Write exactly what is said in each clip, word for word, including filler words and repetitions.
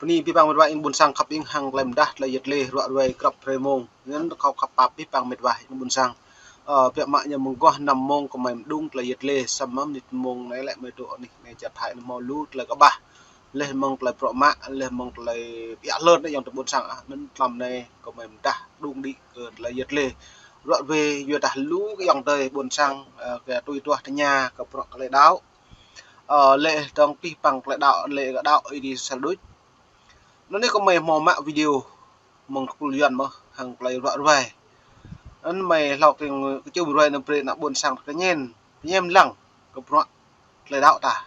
Ni pih păng mĕt wa ing ƀôn sang khăp ing hăng tơlơi mơdah tơlơi yăt lê ruă ruai krăp hrơi mông. Anŭn kâo khăp pap pih păng mĕt wa ing ƀôn sang. Ơ, biă mă ñu mơguah năm mông kơ mơi mơđung tơlơi yăt lê samơ̆ mơnit mông anai lĕ mơi dŏ anih anai čar Thái anai hmâo lu tơlơi kơƀah. Leh mơ̆ng tơlơi prŏ mă, leh mơ̆ng tơlơi ƀiă lơn anai yŏng tơ ƀôn sang ah. Anŭn tlam anai kơ mơi mơdah đung đĭ kơ tơlơi yăt lê ruă ruai yua dah lu kơ yŏng tơ ƀôn sang, ơ, kơ tui tuah tơña kơ prŏ kơ tơlơi đaŏ. Ơ, lĕ dong pih păng tơlơi đaŏ, lĕ kơ đaŏ Ơi Adai sel đôč. Anŭn anai kơ mơi hmâo mă video mơ̆ng kơpul Yuan mơ̆ hăng tơlơi ruă ruai. Anŭn mơi hlâo kơ kơčŭm ruai anŭn brơi ană ƀôn sang kơñen, pơñen lăng kơ prŏ tơlơi đaŏ ta.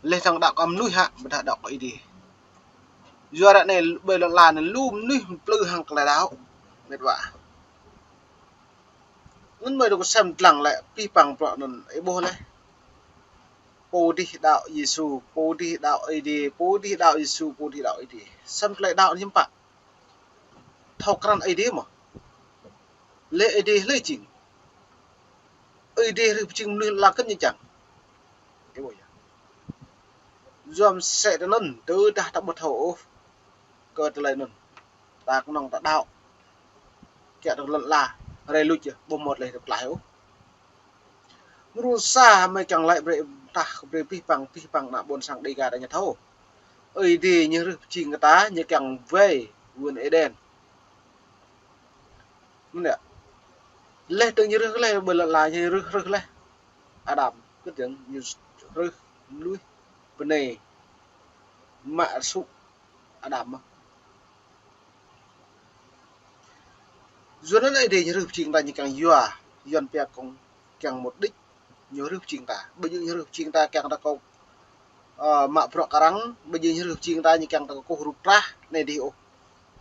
Leh dong đaŏ kơ mơnuih hă, ƀôdah đaŏ kơ Ơi Adai. Yua ră anai ƀơi lŏn ala anai lu mơnuih plư hăng tơlơi đaŏ. Mĕt wa. Anŭn mơi dŏ kơsem lăng lĕ pih păng prŏ anŭn ih ƀuh leh. Pô dih đaŏ Yêsu, pô dih đaŏ Ơi Adai, pô dih đaŏ Yêsu, pô dih đaŏ Ơi Adai. Sem tơlơi đaŏ hiư̆m pă. Thâo krăn Ơi Adai mơ̆. Lĕ Ơi Adai hlơi jing. Ơi Adai hrih pơjing mơnuih lăng kơ ñu čang. Ih ƀuh yơh. Yua mơsĕ tơ anŭn, tơdah ta ƀu thâo ôh kơ tơlơi anŭn. Ta kơnơ̆ng ta đaŏ. Kiăng dŏ lŏn ala, rai luč yơh, ƀu hmâo tơlơi hơdip klaih ôh. Mrô sa mơi kiăng laĭ brơi tah brơi pih păng, pih păng ană ƀôn sang Dêga ta ñu thâo. Ơi Adai ñu hrih pơjing kơ ta, ñu kiăng wai vườn Êđen. Mơ̆n yơh. Leh dong ñu hrih leh ƀơi lŏn ala ñu hrih hrih leh. Adam, kơ dong ñu hrih mơnuih bơnai mă sŭ Adam mơ̆. Yua anŭn Ơi Adai ñu hrih pơjing ta ñu kiăng yua, Yuan pia kông kiăng mục đích ñu hrih pơjing ta. Ƀu djơ̆ ñu hrih pơjing ta kiăng ta kông, ơ, mă prŏ kơ arăng, ƀu djơ̆ ñu hrih pơjing ta ñu kiăng ta kơkuh rup trah anai dih ôh.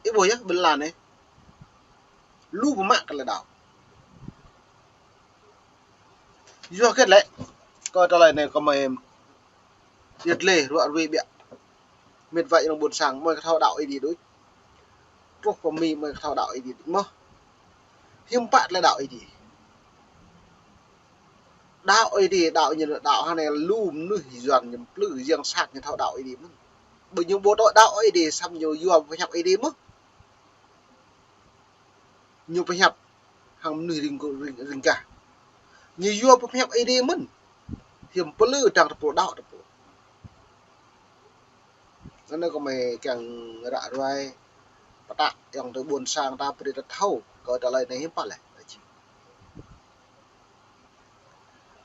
Ih ƀuh yơh, ƀơi lŏn ala anai. Lu pơmă kơ tơlơi đaŏ. Yua hơget lĕ, kơ tơlơi anai kơ mơi yăt lê ruă ruai ƀiă. Mĕt wa ing ƀôn sang, mơi kơ thâo đaŏ Ơi Adai đôč. Truh pơ Mi mơi kơ thâo đaŏ Ơi Adai đôč mơ̆. Hiư̆m pă tơlơi đaŏ Ơi Adai. Đaŏ Ơi Adai, đaŏ ñu đaŏ hơnai lu mơnuih Yuan ñu plư yang sat ñu thâo đaŏ Ơi Adai mơ̆n. Ƀơi ñu ƀu tui đaŏ Ơi Adai, samơ̆ ñu yua pơhiăp Ơi Adai mơ̆. Ñu pơhiăp hăng mơnuih ring, ring, ring gah. Ñu yua pơhiăp Ơi Adai mơ̆n. Hiư̆m plư dang tơpul đaŏ tơpul. Anŭn kơ mơi kiăng ră ruai pơtă yŏng tơ ƀôn sang ta brơi ta thâo kơ tơlơi anai hiư̆m pă lĕ.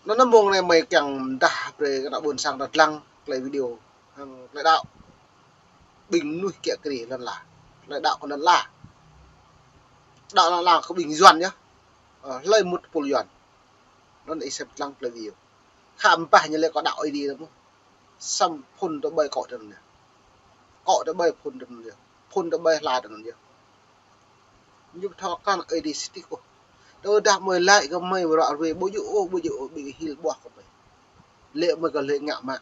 Anŭn mông anai mơi kiăng mơdah brơi kơ ană ƀôn sang ta lăng tơlơi video hăng tơlơi đaŏ. Ƀing mơnuih kiă kriê lŏn ala. Tơlơi đaŏ kơ lŏn ala. Đaŏ lŏn ala kơ ƀing Yuan yơh. Ơ, hlơi mŭt tơpul Yuan. Anŭn ih sem lăng tơlơi video. Khă ƀah ñu lĕ kơ đaŏ Ơi Adai mơ̆. Samơ̆ phŭn tơƀơi kŏ tơ anŭn yơh. Kŏ tơƀơi phŭn tơ anŭn yơh. Phŭn tơƀơi hla tơ anŭn yơh. Ñu ƀu thâo krăn Ơi Adai sĭt ôh. Tơdah mơi laĭ kơ mơi ruă ruai ƀu djơ̆ ôh, ƀu djơ̆ ôh, ƀing hil ƀuah kơ mơi. Lĕ mơi kơ lĕ ngă mă.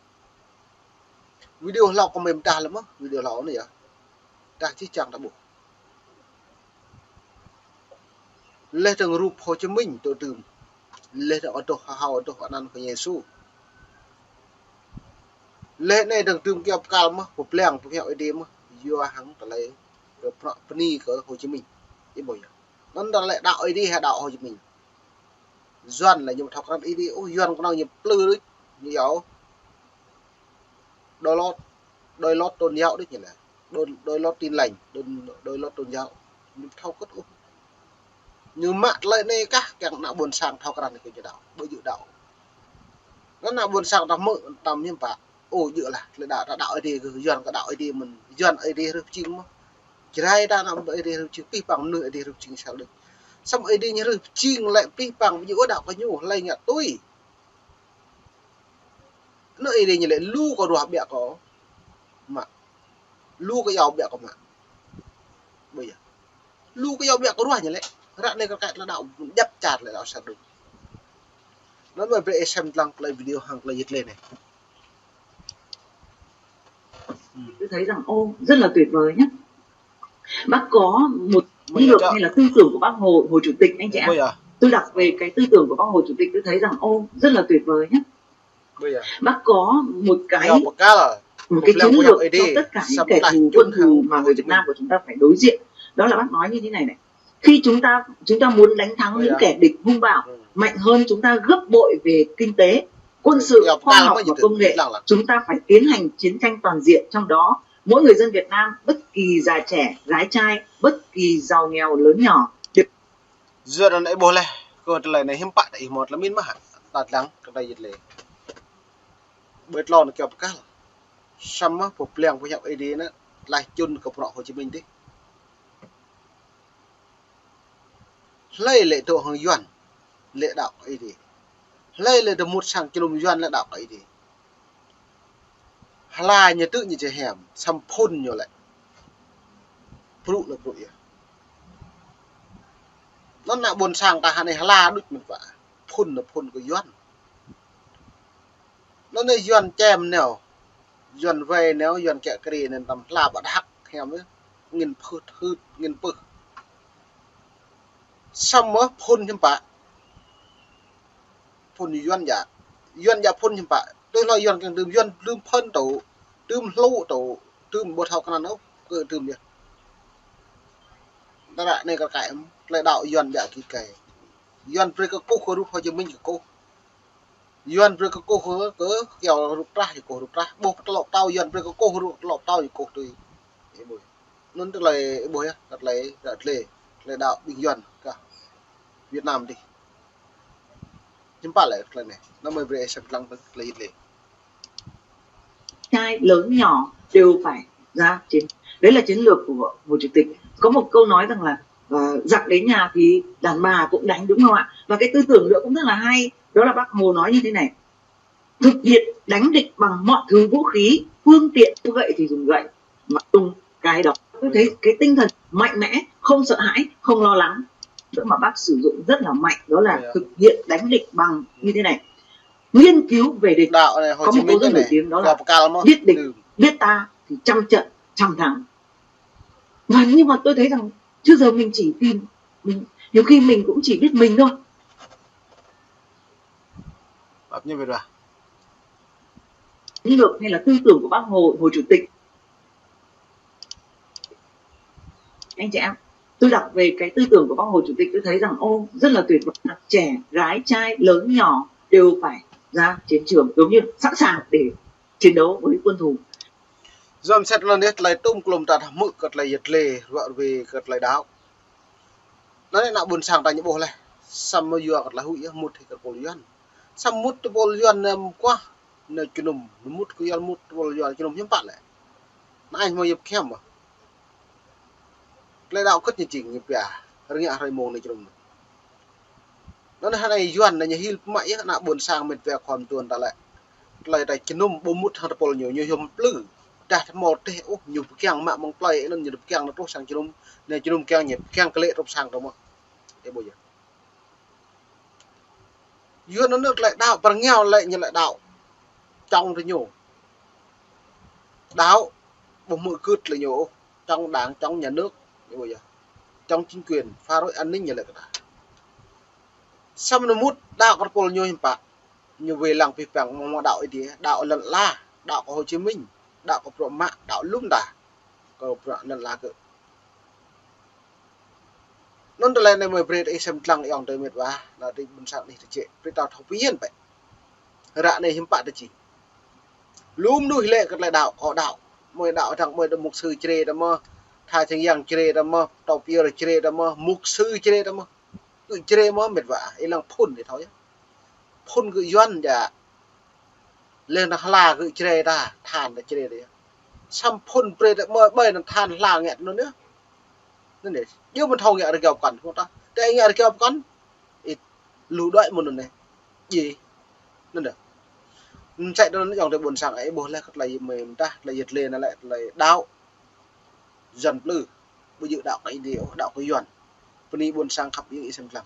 Video hlâo kơ mơi mơdah lĕ mơ̆, video hlâo anai yơh. Dah čih čang ta ƀuh. Leh dong rup Hồ Chí Minh tơ tơm. Leh dong adoh hơhao adoh anăn kơ Yêsu. Leh anai dong tơm kiăo pơkal mơ̆, pơblang pơhiăp Ơi Adai mơ̆. Yua hăng tơlơi kơ prŏ bơni kơ Hồ Chí Minh. Ih ƀuh yơh. Anŭn tơlơi đaŏ Ơi Adai hă đaŏ Hồ Chí Minh. Yuan lĕ ñu ƀu thâo krăn Ơi Adai ôh, Yuan kơnơ̆ng ñu plư đôč, ñu yua ôh. Đội lốt, đội lốt tôn giáo đôč ñu lĕ. Đội, đội lốt Tin Lành, đội, đội lốt tôn giáo. Ñu ƀu thâo kơt ôh. Ñu mă tơlơi anai kah kiăng ană ƀôn sang thâo krăn kơ ñu đaŏ, ƀu djơ̆ đaŏ. Anŭn ană ƀôn sang ta hmư̆ tơm hiư̆m pă. Ơ, djơ̆ lah, tơlơi đaŏ, ta đaŏ Ơi Adai kơ, Yuan kơ đaŏ Ơi Adai mơ̆n, Yuan Ơi Adai hrih pơjing mơ̆. Jrai ta ană Ơi Adai hrih pơjing, pih păng mơnuih Ơi Adai hrih pơjing sel đôč. Samơ̆ Ơi Adai ñu hrih pơjing lĕ pih păng ƀu djơ̆ ôh đaŏ kơ ñu, hlơi ngă tui. Anŭn Ơi Adai ñu lĕ lu kơ ruah ƀiă kơ mă. Lu kơ iâu ƀiă kơ mă. Ƀu djơ̆. Lu kơ iâu ƀiă kơ ruah ñu lĕ. Ră anai kơ kăt tơlơi đaŏ djăp čar tơlơi đaŏ sel đôč. Anŭn mơi brơi ih sem lăng tơlơi video hăng tơlơi yit lê anai. Tôi thấy rằng, ô, rất là tuyệt vời nhé. Bác có một chiến lược hay là tư tưởng của Bác Hồ, Hồ Chủ tịch, anh chị ạ. Tôi đọc về cái tư tưởng của Bác Hồ Chủ tịch, tôi thấy rằng, ô, rất là tuyệt vời nhé. Bác có một cái Một cái chiến lược cho tất cả những kẻ thù, quân thù mà người Việt Nam của chúng ta phải đối diện. Đó là bác nói như thế này này. Khi chúng ta chúng ta muốn đánh thắng những kẻ địch hung bạo, ừ, mạnh hơn chúng ta gấp bội về kinh tế, quân sự, khoa học và công nghệ, chúng ta phải tiến hành chiến tranh toàn diện, trong đó mỗi người dân Việt Nam, bất kỳ già trẻ, gái trai, bất kỳ giàu nghèo, lớn nhỏ. Yua anŭn ih ƀuh laih, kơ tơlơi anai hiư̆m pă ta ih mơ̆ tơlơi min mă, ta lăng kơ ta yit lĕ. Ƀơi tlôn kơ pơkăl. Samơ̆ pơblang pơhiăp Ơi Adai anŭn, tơlơi čun kơ bruă Hồ Chí Minh dih. Hlơi lĕ dŏ hăng Yuan, lĕ đaŏ kơ Ơi Adai. Hlơi lĕ dŏ mŭt sang jơnum Yuan lĕ đaŏ kơ Ơi Adai. Hla ñu tŭ ñu či hiam, samơ̆ phŭn ñu lĕ. Brŭ lĕ brŭ yơh. Anŭn ană ƀôn sang ta hơnai hla đôč mơ̆n pă. Phŭn anŭn phŭn kơ Yuan. Anŭn anai Yuan čem nao. Yuan wai nao, Yuan kiă kriê anŭn tăm hla ƀă đah hăk hiam yơh. Angĭn pơhưt hưt, angĭn pơh. Samơ̆ phŭn hiư̆m pă. Phŭn Yuan djă. Yuan djă phŭn hiư̆m pă. Tui hloi Yuan kiăng tơm, Yuan tơm phŭn tŭ, tơm hlŭ tŭ, tơm ƀu thâo kơnăn ôh, kơ tơm yơh. Tơdah anai kơ kai, tơlơi đaŏ Yuan djă kĭ kai. Yuan brơi kơkuh kơ rup Hồ Chí Minh kơkuh. Yuan brơi kơkuh kơ, kơ kiao rup trah, kơkuh rup trah. Ƀuh tơlŏ pơtâo Yuan brơi kơkuh rup tơlŏ pơtâo kơkuh tui. Ih ƀuh. Anŭn tơlơi ih ƀuh yơh, tơlơi, tơlơi, tơlơi đaŏ ƀing Yuan kơ Việt Nam dih. Hiư̆m pă lĕ tơlơi anai. Anŭn mơi brơi ih sem lăng tơlơi yit lĕ. Trai lớn nhỏ đều phải ra chiến. Đấy là chiến lược của Hồ Chủ tịch. Có một câu nói rằng là, ờ, giặc đến nhà thì đàn bà cũng đánh, đúng không ạ? Và cái tư tưởng nữa cũng rất là hay. Đó là Bác Hồ nói như thế này: "Thực hiện đánh địch bằng mọi thứ vũ khí, phương tiện, có gậy thì dùng gậy, mà dùng cái đó." Tôi thấy cái tinh thần mạnh mẽ, không sợ hãi, không lo lắng, mà Bác sử dụng rất là mạnh, đó là thực hiện đánh địch bằng như thế này. Nghiên cứu về địch, có một câu rất nổi tiếng, đó là biết địch, biết ta thì trăm trận trăm thắng. Và nhưng mà tôi thấy rằng trước giờ mình chỉ tìm, mình, nhiều khi mình cũng chỉ biết mình thôi. Chiến lược hay là tư tưởng của Bác Hồ, Hồ Chủ tịch. Anh chị em, tôi đọc về cái tư tưởng của Bác Hồ Chủ tịch, tôi thấy rằng, ô, rất là tuyệt vời. Trẻ, gái, trai, lớn, nhỏ đều phải ra chiến trường, giống như sẵn sàng để chiến đấu với quân thù. Yua mơsĕt anŭn yơh tơlơi tŭm klum ta hmư̆ kơ tơlơi yit lĕ, ruă ruai kơ tơlơi đaŏ. Anŭn ană ƀôn sang ta ñu ƀuh laih. Samơ̆ yua kơ tơlơi huĭ yơh mŭt hĭ kơ tơpul Yuan. Samơ̆ mŭt tơpul Yuan anŭn mơguah. Anŭn jơnum, mŭt kơ Yuan mŭt tơpul Yuan jơnum hiư̆m pă lĕ. Anŭn añ mơ̆ yơh pơkhiăm mơ̆. Tơlơi đaŏ kơ̆t ñu jing ñu pia. Rơngiă hrơi mông anŭn jơnum. Anŭn hơnai Yuan anŭn ñu hil pơmă yơh ană ƀôn sang mĕt wa khua mơtuan ta lĕ. Tơlơi ta jơnum ƀu mŭt hăng tơpul ñu, ñu hiam plư. Dah tơmâo teh ôh, ñu pơkiăng mă mơ̆ng plơi, anŭn ñu pơkiăng anŭn truh sang jơnum. Anŭn jơnum kiăng ñu pơkiăng kơlĕ truh sang tơmâo. Ih ƀuh yơh. Yuan anŭn tơlơi đaŏ pơrơngiao lĕ ñu lĕ đaŏ. Čŏng tơ ñu. Đaŏ ƀu hmư̆ gưt lĕ ñu ôh. Čŏng đảng, čŏng nhà nước, ih ƀuh yơh. Čŏng chính quyền, phá rối an ninh ñu lĕ kơ ta. Samơ̆ anŭn mŭt đaŏ kơ tơpul ñu hiư̆m pă. Ñu wai lăng pih păng mơ̆ng đaŏ Ơi Adai, đaŏ lŏn ala, đaŏ kơ Hồ Chí Minh, đaŏ kơ bruă mă, đaŏ lŏm ta. Kơ bruă lŏn ala kơ. Anŭn tơlơi anai mơi brơi ih sem lăng ayŏng adơi mĕt wa, ană adơi ƀôn sang anih tơčĕ, brơi ta thâo pơyơr bĕ. Ră anai hiư̆m pă ta jing. Lŏm đôč lĕ kơ tơlơi đaŏ, kơ đaŏ. Mơi đaŏ dăng mơi đaŏ mục sư Jrai ta mơ̆, tha sang yang Jrai ta mơ̆, tâo pơyơr Jrai ta mơ̆, mục sư Jrai ta mơ̆. Kơ Jrai mơ̆ mĕt wa, ih lăng phŭn ih thâo yơh. Phŭn kơ Yuan djă. Lĕ anŭn hla kơ Jrai ta, than ta Jrai ta yơh. Samơ̆ phŭn brơi ta mơi ƀơi anŭn than hla ngĕt anŭn yơh. Anŭn yơh, yua mơ̆n thâo ngĕt rơgao pơkŏn, phŭn ta. Tơ ngĕt rơgao pơkŏn, ih lu đuaĭ mơ̆n anŭn yơh. Jing. Anŭn yơh. Mơsĕt anŭn ayŏng adơi ƀôn sang ih ƀuh laih kơ tơlơi mơi mơdah, tơlơi yit lĕ anŭn lĕ tơlơi đaŏ. Yuan plư. Ƀu djơ̆ đaŏ kơ Ơi Adai ôh, đaŏ kơ Yuan. Bơni ƀôn sang khăp ih sem lăng.